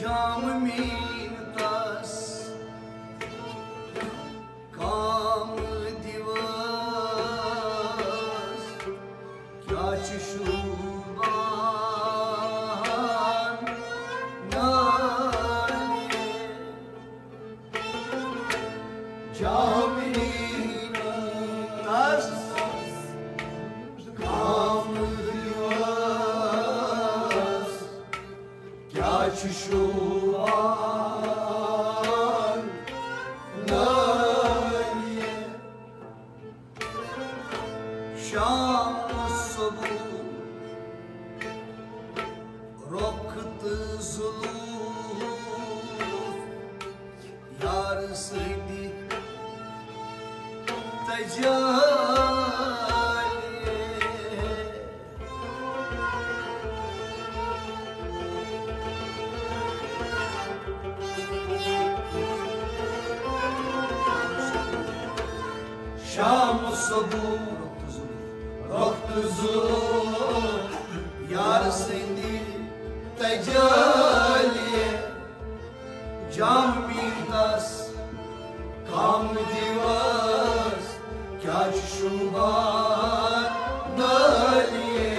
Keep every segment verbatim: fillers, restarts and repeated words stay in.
جام مینتس کام دیوس، کیا چھ شوبان نالیہ۔ جام مینتس کام دیوس، کیا چھ شوبان نالیہ۔ شام صبح رخ تہٕ زُلوٗف یار سٕنٛدِ تجلی۔ شام صبح رخ تہٕ زُلوٗف یار سٕنٛدِ تجلی۔ جام مینتس کام دیوس، کیا چھ شوبان نالیہ۔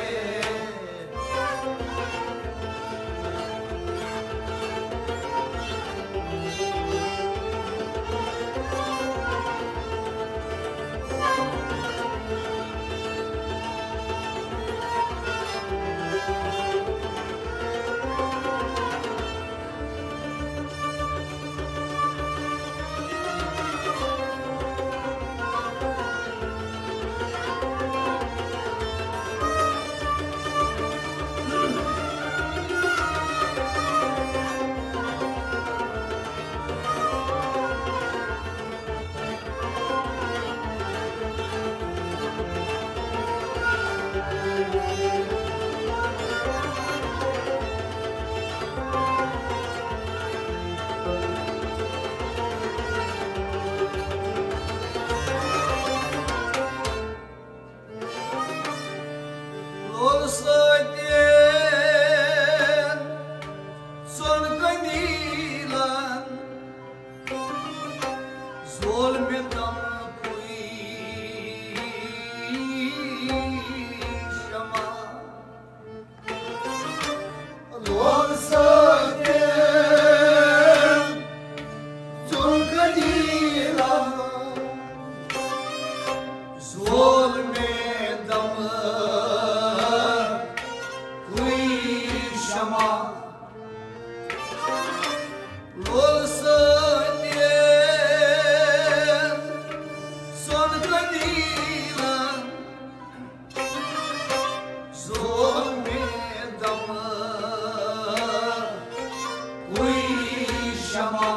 لول سۭتۍ ژۄن قندیلن زول مےٚ دم پُے شمع۔ لول سۭتۍ ژۄن قندیلن زول مےٚ دم پُے شمع۔ لول سۭتۍ ژۄن قندیلن زول مےٚ دم پُے شمع۔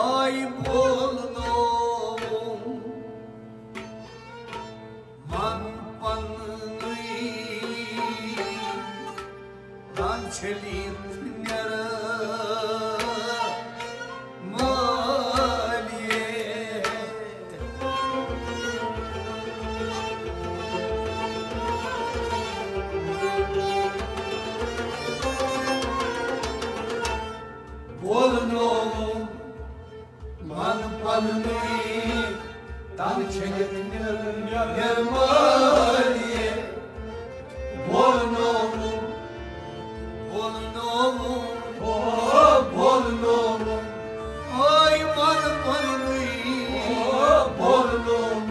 آے بولنووُم من پننُے، تن چھٔلِتھ نیرٕ مٲلِتھ۔ بولنووُم من پننُے، تن چھٔلِتھ نیرٕ مٲلِتھ۔ بولنووُم، بولنووُم، او بولنووُم، آے من پننُے۔ او بولنووُم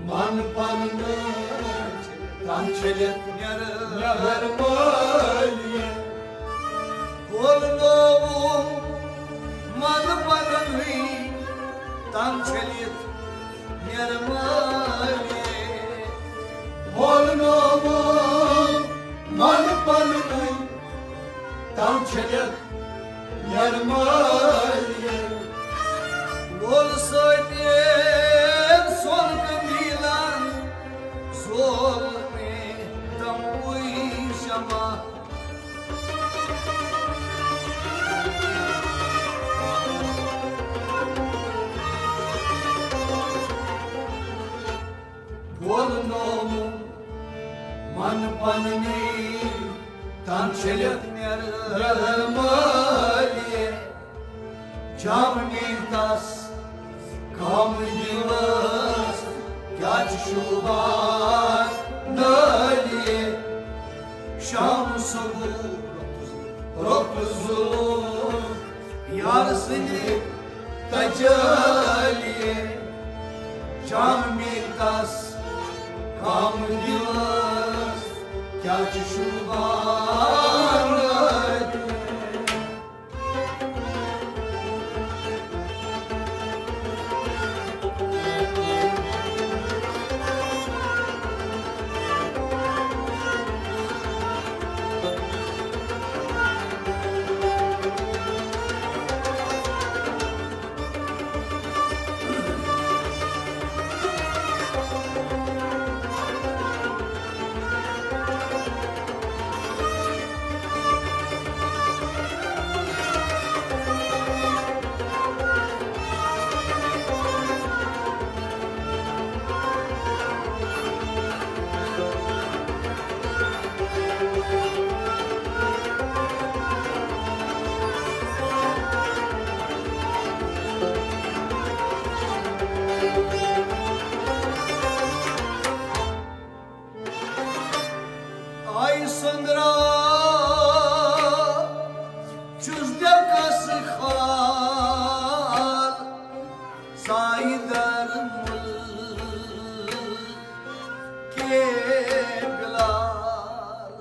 من پننُے، تن چھٔلِتھ نیرٕ مٲلِتھ۔ بولنووُم من پننُے، تن چھٔلِتھ نیرٕ مٲلِتھ۔ بولنووُم من پننُے، تن چھٔلِتھ نیرٕ مٲلِتھ۔ لول سۭتۍ ژۄن قندیلن، سُہ وولنومُت من پننی تن چھٔلِتھ نِرمٲلۍ۔ جام میٖنۍ تس کم دِوس کیٛاہ چھُ شوٗبان نٲلۍ۔ شام صبح روٚٹ ظُلُم یار سٕنٛدِ تجلی۔ جام میٖنۍ تس کم دِوس کیٛاہ چھُ شوٗبان نٲلۍ۔ آے سندرا چھُس دٮ۪کس خال سایہِ در مُلکے بلال۔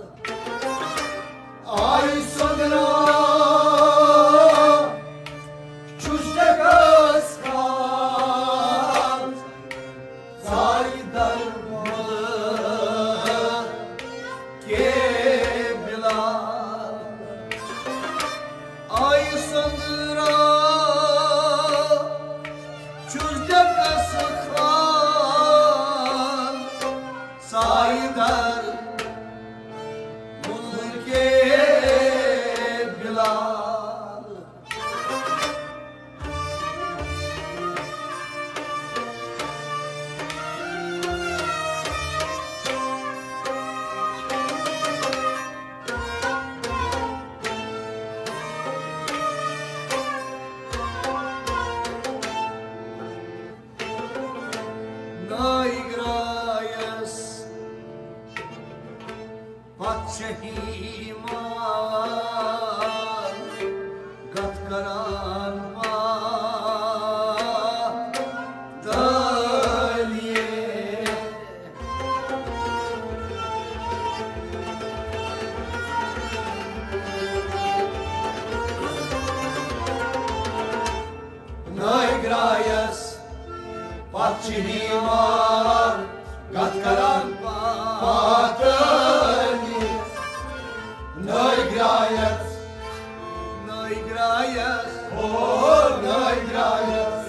آے سندرا چھُس دٮ۪کس خال سایہِ در مُلکے بلال۔ آے سندرا چھُس دٮ۪کس خال سایہِ در مُلکے بلال۔ نٲے گرٛایَس پتہٕ چھِ ہیٖمان گَتھ کران پاتٲلیے۔ نٲے گرٛایَس پتہٕ چھِ ہیٖمان گَتھ کران پاتٲلیے۔ نٲے گرٛایَس، نٲے گرٛایَس، او نٲے گرٛایَس،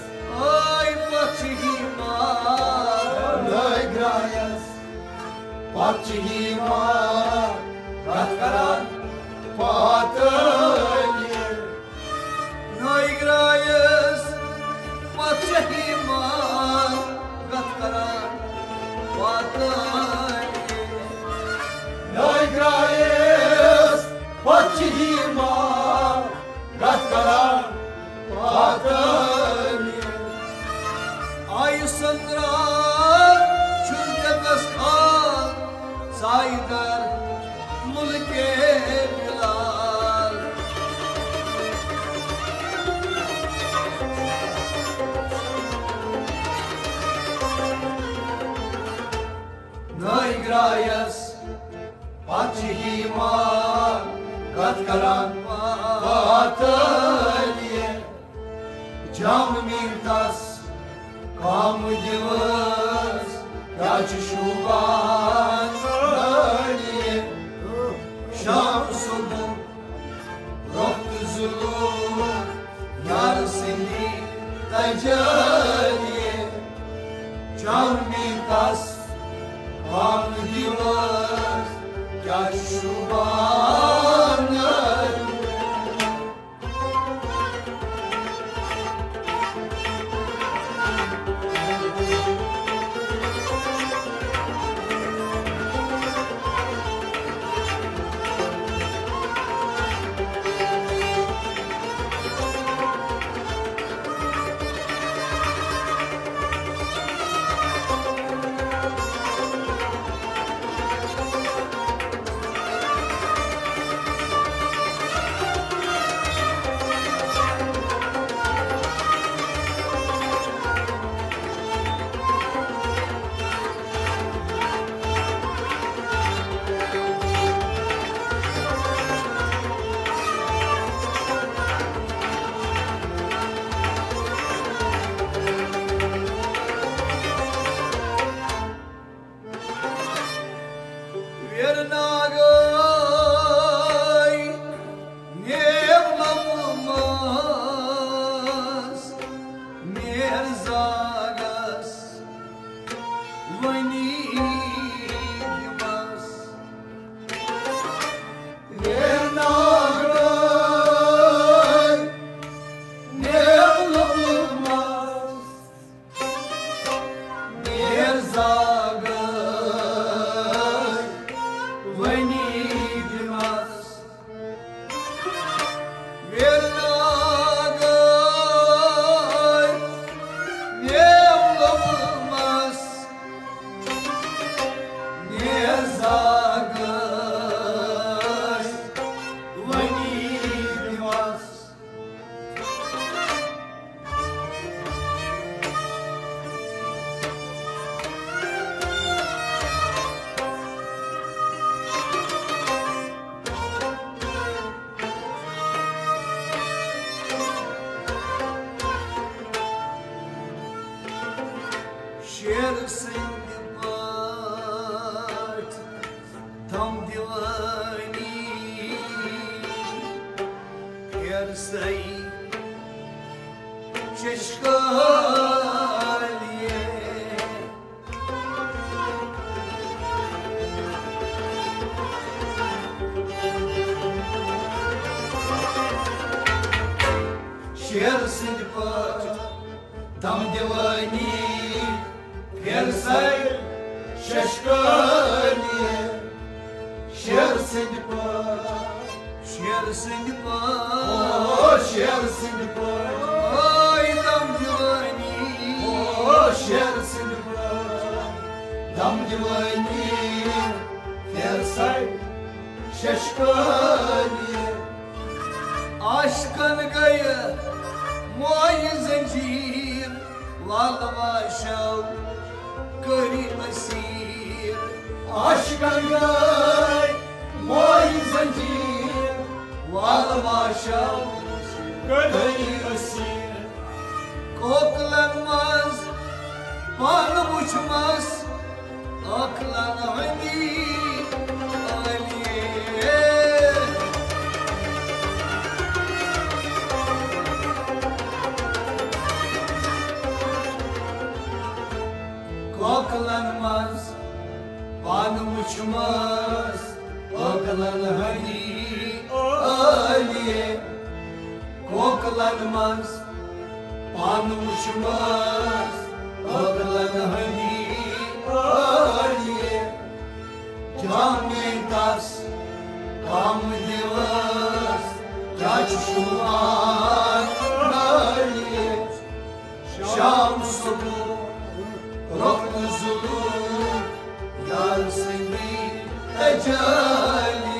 آے پتہٕ چھِ ہیٖمان۔ نٲے گرٛایَس پتہٕ چھِ ہیٖمان گَتھ کران پاتٲلیے۔ نٲے گرٛایَس پتہٕ چھِ ہیٖمان گَتھ کران پاتٲلیے۔ نٲے گرٛایَس پتہٕ چھِ ہیٖمان گَتھ کران پاتٲلیے۔ آے سندرا چھُس دٮ۪کس خال سایہِ در مُلکے بلال۔ نٲے گرٛایَس پتہٕ چھِ ہیٖمان گَتھ کران پاتٲلیے۔ جام میٖنۍ تس کم دِوس کیٛاہ چھُ شوٗبان نٲلیے۔ شام صبح روٚٹ ظُلُم یار سٕنٛدِ تجلیے۔ جام میٖنۍ تس کم دِوس کیٛاہ چھُ شوٗبان نٲلیے۔ پھِرناگے نیو لوٚبمَس، میر زاگس ؤنی دِمَس۔ پھِرناگے نیو لوٚبمَس، میر زاگے ؤنی دِمَس۔ پھِرناگے نیو لوٚبمَس، میر زاگے ؤنی دِمَس۔ شیر سٕنٛدِ پٲٹھۍ دم دیوانی، پھیر ساے ششکالیے۔ شیر سٕنٛدِ پٲٹھۍ دم دیوانی، پھیر ساے ششکالیے۔ شیر سٕنٛدِ پٲٹھۍ، شیر سٕنٛدِ پٲٹھۍ، او شیر سٕنٛدِ پٲٹھۍ، او دم دیوانی، او شیر سٕنٛدِ پٲٹھۍ دم دیوانی، پھیر ساے ششکالیے۔ عاشقن گٔیہِ مویہِ زنجیر، والوا شو کٔری اسیر۔ عاشقن گٔیہِ مویہِ زنجیر، والوا شو کٔری اسیر۔ کوکلن منٛز پانہٕ وُچھمس عقلن ہٕنٛدی عٲلیے۔ کوکلن منٛز پانہٕ وُچھمس عقلن ہٕنٛدی عٲلیے۔ کوکلن منٛز پانہٕ وُچھمس عقلن ہٕنٛدی عٲلیے۔ جامے تس کم دِوس کیٛاہ چھُ شوٗبان نٲلیے۔ شام صبح رۄخ تہٕ زُلُف یار سٕنٛدی تجلی۔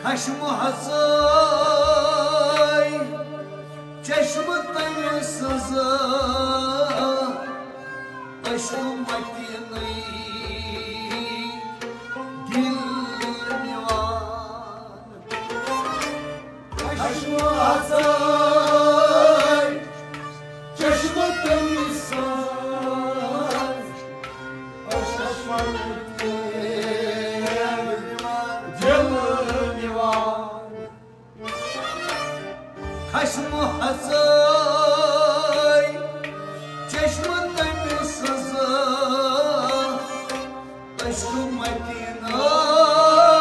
خشمہٕ ہژے چشمہٕ تٔمۍ سٕنٛز، عشقہٕ متینٕے دِل نِوان۔ خشمہٕ ہژے چشمہٕ تٔمۍ سٕنٛز، عشقہٕ متینٕے دِل نِوان۔ خشمہٕ ہژے چشمہٕ تٔمۍ سٕنٛز، عشقہٕ متینٕے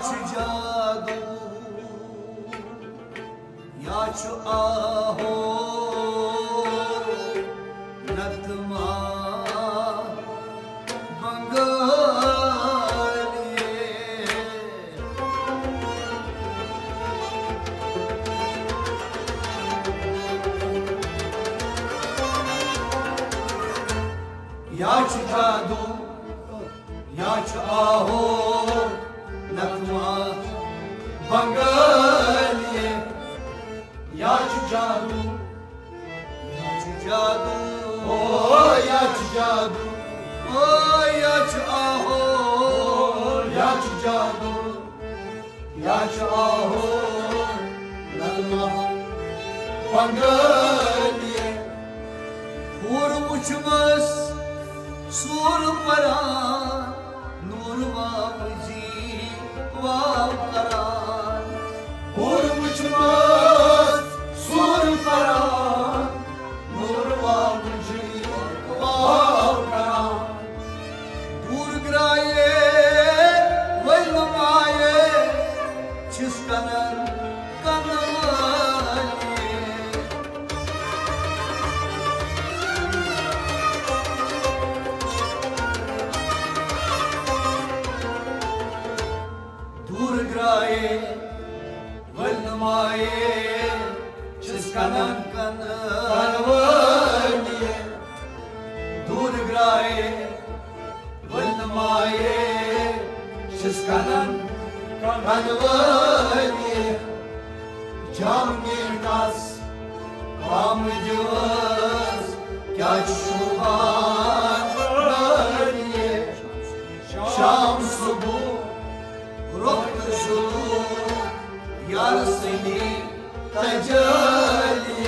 چھُ جادو، یا چھُ آہو، نتہٕ ما بنگالی۔ یا چھُ جادو، یا چھُ آہو، نتہٕ ما بنگالی۔ یا چھُ جادو، یا چھُ جادو، او یا چھُ جادو، او یا چھُ آہو، یا چھُ جادو، یا چھُ آہو، نتہٕ ما بنگالی۔ حور وُچھمَس سوٗر پران، نوٗر واو زی واو کران۔ حور وُچھمَس سوٗر پران، نوٗر واو زی واو کران۔ دوٗر درٛایے، ؤلۍ نہٕ مایے، چھِس کَنَن کَنہٕ وٲلۍ۔ دوٗر درٛایے، ؤلۍ نہٕ مایے، چھِس کَنَن کَنہٕ وٲلۍ۔ دوٗر درٛایے، ؤلۍ نہٕ مایے، چھِس کَنَن کَنہٕ وٲلۍ۔ جام گیٹَس پامہٕ دِوَس، کیٛاہ چھُ شوٗبان نٲری۔ شام صُبح رۄخ تہٕ شروٗع یار سٕنٛدی تجلی۔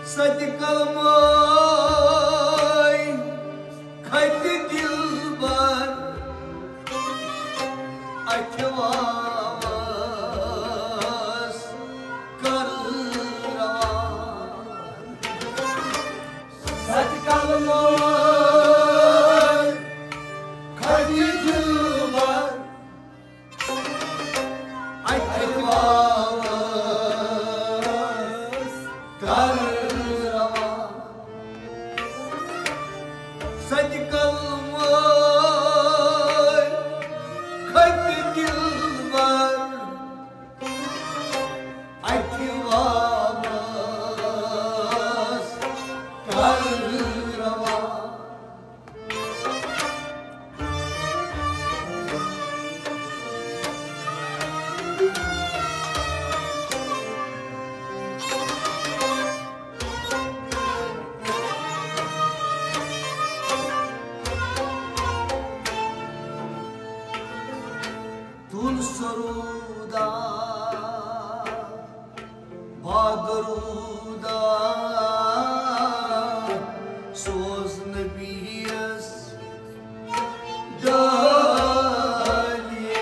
سَتہِ کلمہٕ کھَتہِ دِلبر اَتھِ واوَس کر روان۔ سَتہِ کلمہٕ کھَتہِ دِلبر اَتھِ واوَس کر روان۔ سَتہِ کلمہٕ کھَتہِ دِلبر اَتھِ واوَس کر روان۔ تُل سروٗدا، با دروٗدا، سوز نبیَس ڈالیے۔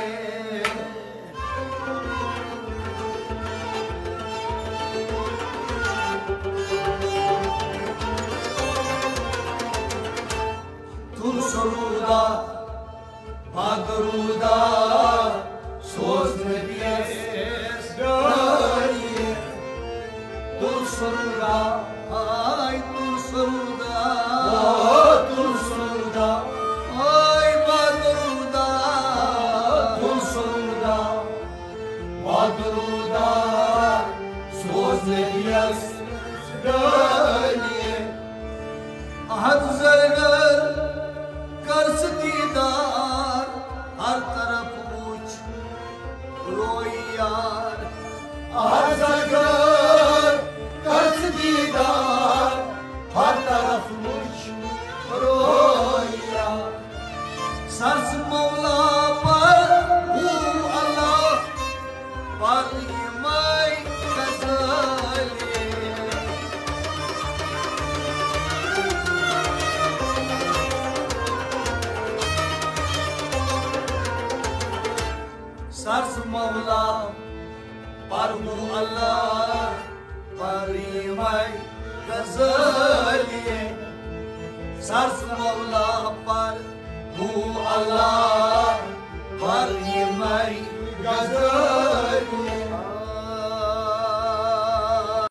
تُل سروٗدا، با دروٗدا، سوز نبیَس ڈالیے۔ تُل سروٗدا، ہاے تُل سروٗدا، آ، تُل سروٗدا، ہاے با دروٗدا، تُل سروٗدا، با دروٗدا، سوز نبیَس احد زرگر کر ژٕ دیدار، ہر طرف وٕچھ رویار۔ احد زرگر کر ژٕ دیدار، ہر طرف وٕچھ رویار۔ سر ژٕ مولا پر ہو اللہ، پر یِمے غزلے۔ سر ژٕ مولا پر ہو اللہ، پر یِمے غزلے۔ سر ژٕ مولا پر ہو اللہ، پر یِمے غزلے۔